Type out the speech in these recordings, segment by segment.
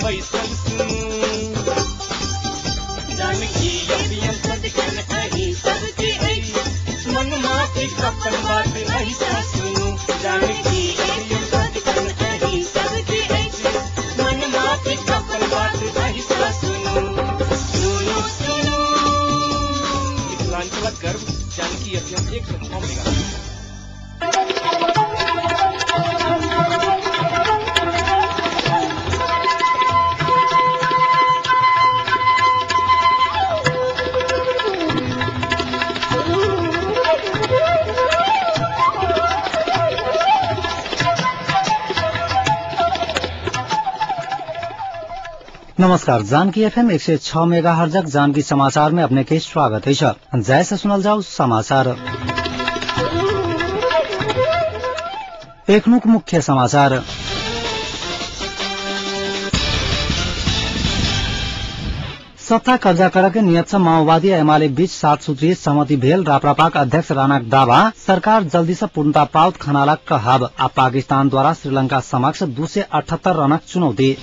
बैसल सुनू। जानकी एफएम सदिखन अहीं सबके अछि, मनमाफिक अपन बात अहीं सुनू। जानकी एफएम सदिखन अहीं सबके अछि, मनमाफिक अपन बात अहीं सुनू। सुनू सुनू मिथिलांचलक गर्व जानकी एफएम 106 मेगा। नमस्कार, जानकी एफएम 106 मेगा हर्जक जानकी समाचार में अपने के स्वागत है। जय से सुनल जाओ समाचार। एखनुक मुख्य समाचार। सत्ता कब्जा करके नियत से माओवादी एमाले बीच 7 सूत्रीय सहमति भेल राप्रपाक अध्यक्ष राणाक दावा, सरकार जल्दी से पूर्णता पाउत खनालक कहब। आ पाकिस्तान द्वारा श्रीलंका समक्ष 278 रनक चुनौती।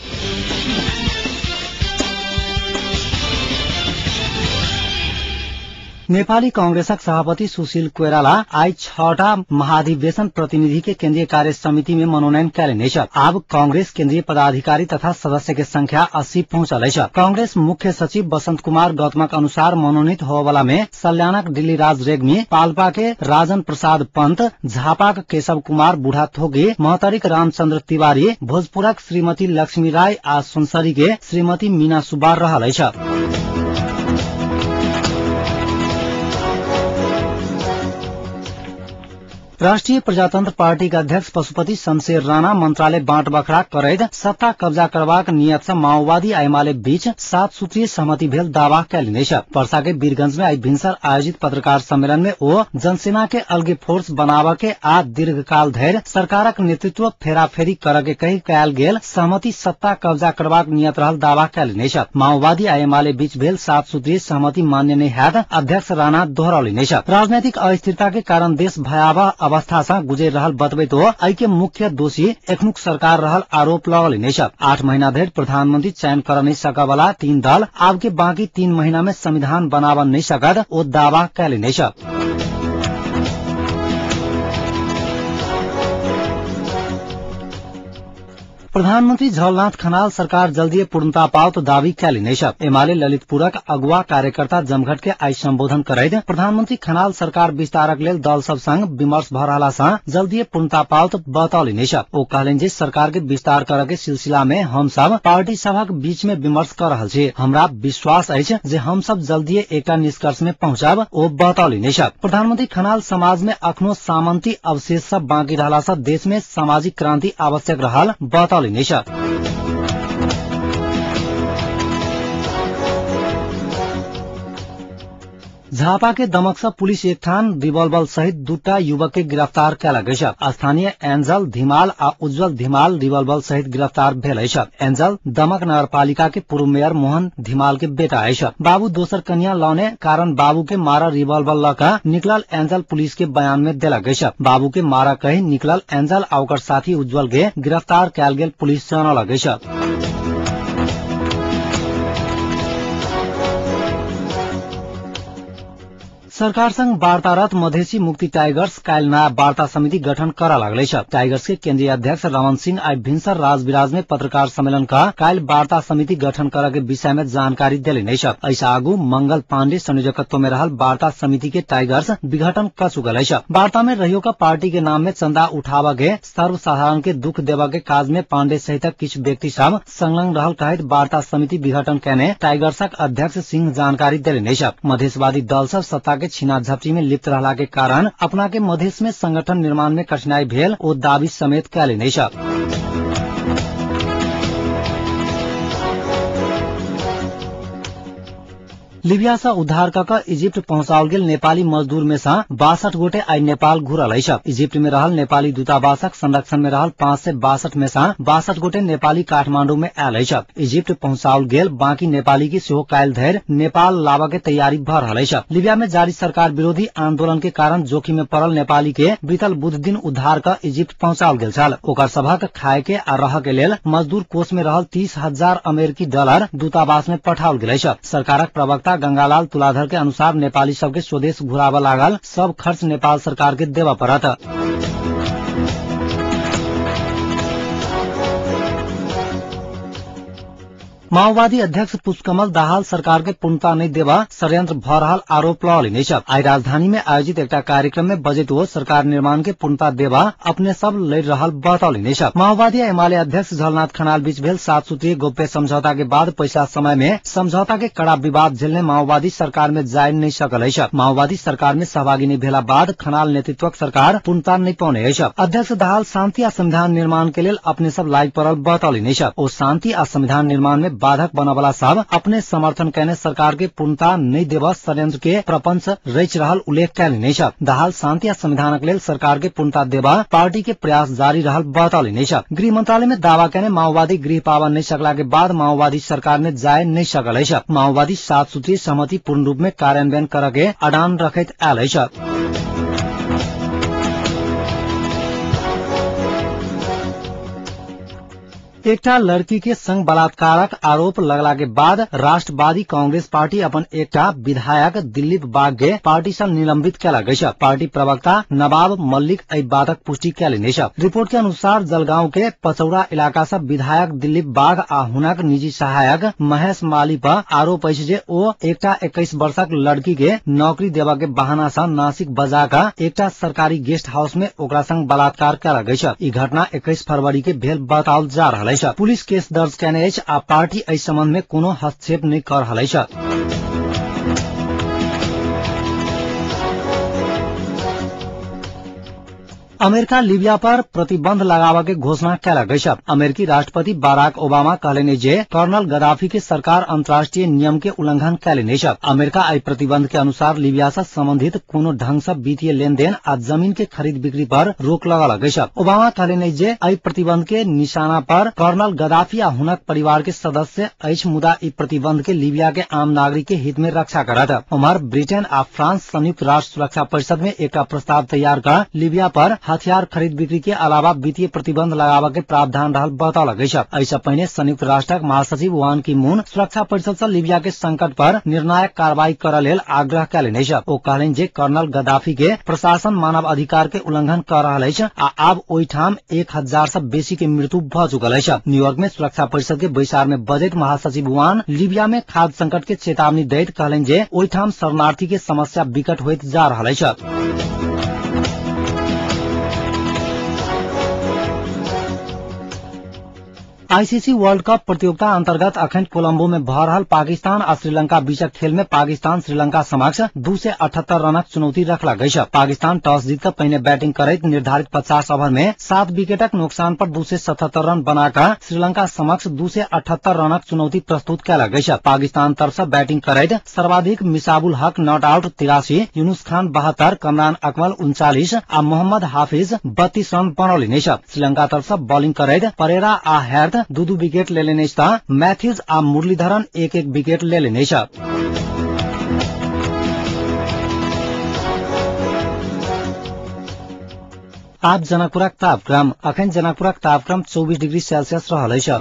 नेपाली कांग्रेसक सभापति सुशील कोइराला आइ 6टा महाधिवेशन प्रतिनिधि के केन्द्रीय कार्य समिति में मनोनयन कयलनि अछि। आब कांग्रेस केन्द्रीय पदाधिकारी तथा सदस्य के संख्या 80 पहुंचल अछि। कांग्रेस मुख्य सचिव बसंत कुमार गौतमक अनुसार मनोनीत होवला में सल्यानक दिल्लीराज रेग्मी, पाल्पा के राजन प्रसाद पंत, झापाक केशव कुमार बुढ़ाथोगी, महोत्तरीक रामचंद्र तिवारी, भोजपुरक श्रीमती लक्ष्मी राय आ सुनसरी के श्रीमती मीना सुब्बा रहल अछि। राष्ट्रीय प्रजातंत्र पार्टी के अध्यक्ष पशुपति शमशेर राणा मंत्रालय बाँट बखरा करैत सत्ता कब्जा करबाक नियत से माओवादी एमाले बीच 7 सूत्रीय सहमति भेल दावा कयलनि अछि। पर्सा के वीरगंज में आई भिनसर आयोजित पत्रकार सम्मेलन में ओ जनसेना के अलगे फोर्स बनाबऽ के आ दीर्घकाल धरि सरकारक नेतृत्व फेराफेरी करऽ के कहि कयल गेल सहमति सत्ता कब्जा करबाक नियत रहल दावा कयलनि अछि। माओवादी एमाले बीच भेल 7 सूत्रीय सहमति मान्य नहि हैत अध्यक्ष राणा दोहरौलनि अछि। राजनैतिक अस्थिरता के कारण देश भयावह अवस्था से गुजर रहल बतबैत एहि के मुख्य दोषी एखनुक सरकार रहल आरोप लगौलनि अछि। 8 महीना धरि प्रधानमंत्री चयन कर नहि सकय वाला 3 दल आब के बाकी 3 महीना में संविधान बनाबऽ नहि सकत ओ दावा कयलनि अछि। प्रधानमंत्री झलनाथ खनाल सरकार जल्दी पूर्णता पाओत दावी कयलनि अछि। एमाले ललितपुरक अगुवा कार्यकर्ता जमघट के आइ संबोधन करैत प्रधानमंत्री खनाल सरकार विस्तारक लेल दल सब संग विमर्श भ रहला सँ जल्दी पूर्णता पाओत बतौलनि अछि। ओ कहलनि जे सरकार के विस्तार करऽ के सिलसिला में हम सब पार्टी सभक बीच में विमर्श कर रहल छी। हमरा विश्वास अछि जे हम सब जल्दी एकटा निष्कर्ष में पहुंचब, ओ बतौलनि अछि। प्रधानमंत्री खनाल समाज में अखनो सामंती अवशेष सब बाँकी रहला सँ देश में सामाजिक क्रांति आवश्यक रहल बतौलनि। झापा के दमक से पुलिस एक ठान रिवॉल्वर सहित 2 युवक के गिरफ्तार कयलक अछि। स्थानीय एंजल धिमाल आ उज्जवल धिमाल रिवॉल्वर सहित गिरफ्तार भेल अछि। एंजल दमक नगरपालिका के पूर्व मेयर मोहन धिमाल के बेटा अछि। बाबू दोसर कन्या लौने कारण बाबू के मारा रिवॉल्वर ल क निकलल एंजल पुलिस के बयान में देलक अछि। बाबू के मारा कहि निकलल एंजल आ ओकर साथी उज्जवल के गिरफ्तार कयल गेल पुलिस जनौलक अछि। सरकार संग वार्तारत मधेसी मुक्ति टाइगर्स काल्हि नयाँ वार्ता समिति गठन करऽ लागल अछि। टाइगर्स के केन्द्रीय अध्यक्ष रमन सिंह आइ भिनसर राजविराज में पत्रकार सम्मेलन क काल्हि वार्ता समिति गठन करऽ के विषय में जानकारी देलनि अछि। एहि आगू मंगल पांडे संयोजकत्व में रहल वार्ता समिति के टाइगर्स विघटन क चुकल अछि। वार्ता में रहियो का पार्टी के नाम में चंदा उठाबऽ के सर्वसाधारण के दुख देबऽ के काज में पांडे सहितक किछु व्यक्ति सब संलग्न रहल कहैत वार्ता समिति विघटन कयने टाइगर्सक अध्यक्ष सिंह जानकारी देलनि अछि। मधेशवादी दल सब सत्ता के छीना झपटी में लिप्त रहला के कारण अपना के मधेश में संगठन निर्माण में कठिनाई भेल ओ दावी समेत कयलनि अछि। लीबिया से उद्धार क इजिप्ट पहुंचाओल गेल नेपाली मजदूर में से 62 गोटे आई नेपाल घुरल अछि। इजिप्ट में रहल नेपाली दूतावासक संरक्षण में रहल 562 में से 62 गोटे नेपाली काठमांडू में आयल अछि। इजिप्ट पहुंचाओल गेल बाकी नेपाली के सेहो काल्हि धरि नेपाल लाबऽ के तैयारी भ रहल अछि। लीबिया में जारी सरकार विरोधी आंदोलन के कारण जोखिम में पड़ल नेपाली के बीतल बुध दिन उद्धार क इजिप्ट पहुंचाओल गेल छल। ओकर सभक खाय के आ रह के लेल मजदूर कोष में रहल 30,000 अमेरिकी डॉलर दूतावास में पठाओल गेल अछि। सरकारक प्रवक्ता गंगालाल तुलाधर के अनुसार नेपाली सबके स्वदेश घुराबऽ लागल सब खर्च नेपाल सरकार के देबऽ पड़त। माओवादी अध्यक्ष पुष्पकमल दाहाल सरकार के पूर्णता नहीं देवा षड्यंत्र भ रहल आरोप लगौलनि अछि। आइ राजधानी में आयोजित एकटा कार्यक्रम में बजैत ओ सरकार निर्माण के पूर्णता देवा अपने सब लड़ि रहल बतौलनि अछि। माओवादी एमाले अध्यक्ष झलनाथ खनाल बीच भेल 7 सूत्रीय गोप्य समझौता के बाद पैसा समय में समझौता के कड़ा विवाद झेलने माओवादी सरकार में जाय नहीं सकल अछि। माओवादी सरकार में सहभागी नहीं भेला बाद खनाल नेतृत्वक सरकार पूर्णता नहीं पौने अछि। अध्यक्ष दाहाल शांति आ संविधान निर्माण के लेल अपने सब लागि पड़ल बतौलनि अछि। ओ शांति आ संविधान निर्माण में बाधक बनवला सब अपने समर्थन कैने सरकार के पूर्णता नहीं देव षड्यंत्र के प्रपंच रचि रहल उल्लेख कयलनि अछि। दाहाल शांति आ संविधानक लेल सरकार के पूर्णता देवा पार्टी के प्रयास जारी रहल बतौलनि अछि। गृह मंत्रालय में दावा कैने माओवादी गृह पावा नहीं सकला के बाद माओवादी सरकार में जाय नहीं सकल अछि। माओवादी 7 सूत्रीय सहमति पूर्ण रूप में कार्यान्वयन करऽ के अडान रखैत आयल अछि। एकटा लड़की के संग बलात्कारक आरोप लगला के बाद राष्ट्रवादी कांग्रेस पार्टी अपन एकटा विधायक दिलीप बाग के पार्टी से निलंबित कयलक अछि। पार्टी प्रवक्ता नवाब मल्लिक एहि बातक पुष्टि कयलनि अछि। रिपोर्ट के अनुसार जलगांव के पचौड़ा इलाका से विधायक दिलीप बाघ आ हुनक निजी सहायक महेश माली पर आरोप अछि जे ओ एकटा 21 वर्षक लड़की के नौकरी देबऽ के बहाना से नासिक बजा कऽ एकटा सरकारी गेस्ट हाउस में ओकरा संग बलात्कार कयलक अछि। ई घटना 21 फरवरी के भेल बताओल जा रहल अछि। पुलिस केस दर्ज कयने अछि आ पार्टी एहि संबंध में कोनो हस्तक्षेप नहि कऽ रहल अछि। अमेरिका लीबिया पर प्रतिबंध लगाबऽ के घोषणा कयलक अछि। अमेरिकी राष्ट्रपति बाराक ओबामा कहलनि जे कर्नल गद्दाफी के सरकार अंतर्राष्ट्रीय नियम के उल्लंघन कयलनि अछि। अमेरिका एहि प्रतिबंध के अनुसार लीबिया से संबंधित कोनो ढंग से वित्तीय लेनदेन आ जमीन के खरीद बिक्री पर रोक लगौलक अछि। ओबामा कहलनि जे एहि प्रतिबंध के निशाना पर कर्नल गद्दाफी आ हुनक परिवार के सदस्य अछि, मुदा ई प्रतिबंध के लीबिया के आम नागरिक के हित में रक्षा करत। उम्हर ब्रिटेन आ फ्रांस संयुक्त राष्ट्र सुरक्षा परिषद में एकटा प्रस्ताव तैयार कर लीबिया पर हथियार खरीद बिक्री के अलावा वित्तीय प्रतिबंध लगाबऽ के प्रावधान रहल बतौलक अछि। एहि पहिने संयुक्त राष्ट्रक महासचिव वान की मून सुरक्षा परिषद से लीबिया के संकट पर निर्णायक कार्रवाई करऽ लेल आग्रह कयलनि अछि। ओ कहलनि जे कर्नल गद्दाफी के प्रशासन मानव अधिकार के उल्लंघन कऽ रहल अछि आ आब ओहिठाम 1000 से बेसी के मृत्यु भऽ चुकल अछि। न्यूयॉर्क में सुरक्षा परिषद के बैसार में बजैत महासचिव वान लीबिया में खाद्य संकट के चेतावनी दैत कहलनि जे ओहिठाम शरणार्थी के समस्या विकट होइत जा रहल अछि। आईसीसी वर्ल्ड कप प्रतियोगिता अंतर्गत अखन कोलंबो में भऽ रहल पाकिस्तान आ श्रीलंका बीचक खेल में पाकिस्तान श्रीलंका समक्ष 278 रनक चुनौती रखलक अछि। पाकिस्तान टॉस जीत कऽ पहिने बैटिंग करैत निर्धारित 50 ओवर में 7 विकेटक नुकसान पर 277 रन बनाकऽ श्रीलंका समक्ष 278 रनक चुनौती प्रस्तुत कयलक अछि। पाकिस्तान तरफ से बैटिंग करैत सर्वाधिक मिसाबुल हक not out 83, Yunus Khan 72, Kamran Akmal 39 आ मोहम्मद हाफिज 32 रन बनौलनि अछि। श्रीलंका तरफ से बॉलिंग करैत परेरा आ हैर्थ 2-2 विकेट लेलनि अछि तऽ मैथ्यूज आ मुरलीधरन 1-1 विकेट लेलनि अछि। आब जनकपुरक तापक्रम। अखन जनकपुरक तापक्रम 24 डिग्री सेल्सियस रहल अछि।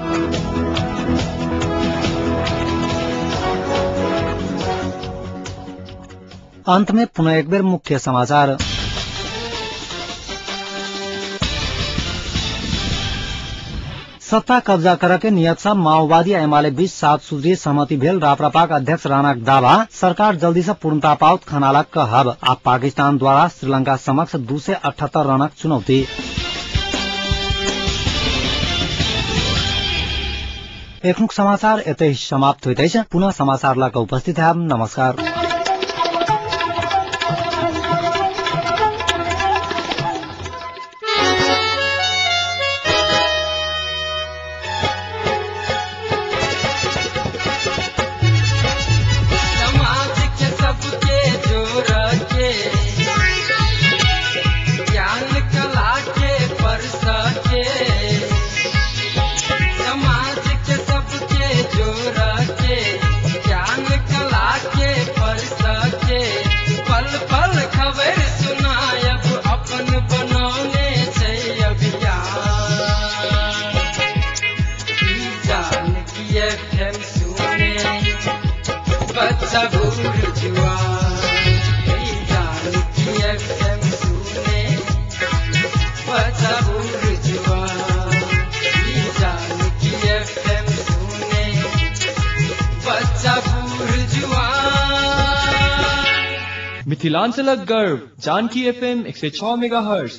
अंत में पुनः एक बेर मुख्य समाचार। सत्ता कब्जा करऽ के नियत से माओवादी एमाले बीच 7 सूत्रीय सहमति भेल राप्रपाक अध्यक्ष राणाक दावा, सरकार जल्दी से पूर्णता पाओत खनालक कहब आ पाकिस्तान द्वारा श्रीलंका समक्ष 278 रनक चुनौती। एखनुक समाचार एतै समाप्त होइत अछि। पुनः समाचार लऽ कऽ उपस्थित हैब। नमस्कार। बच्चा बूढ़ जुआन। जानकी एफएम सुने बच्चा बूढ़ जुआन, जानकी एफएम सुने बच्चा बूढ़ जुआन। मिथिलांचलक गर्व जानकी एफएम 106 मेगाहर्ट्ज।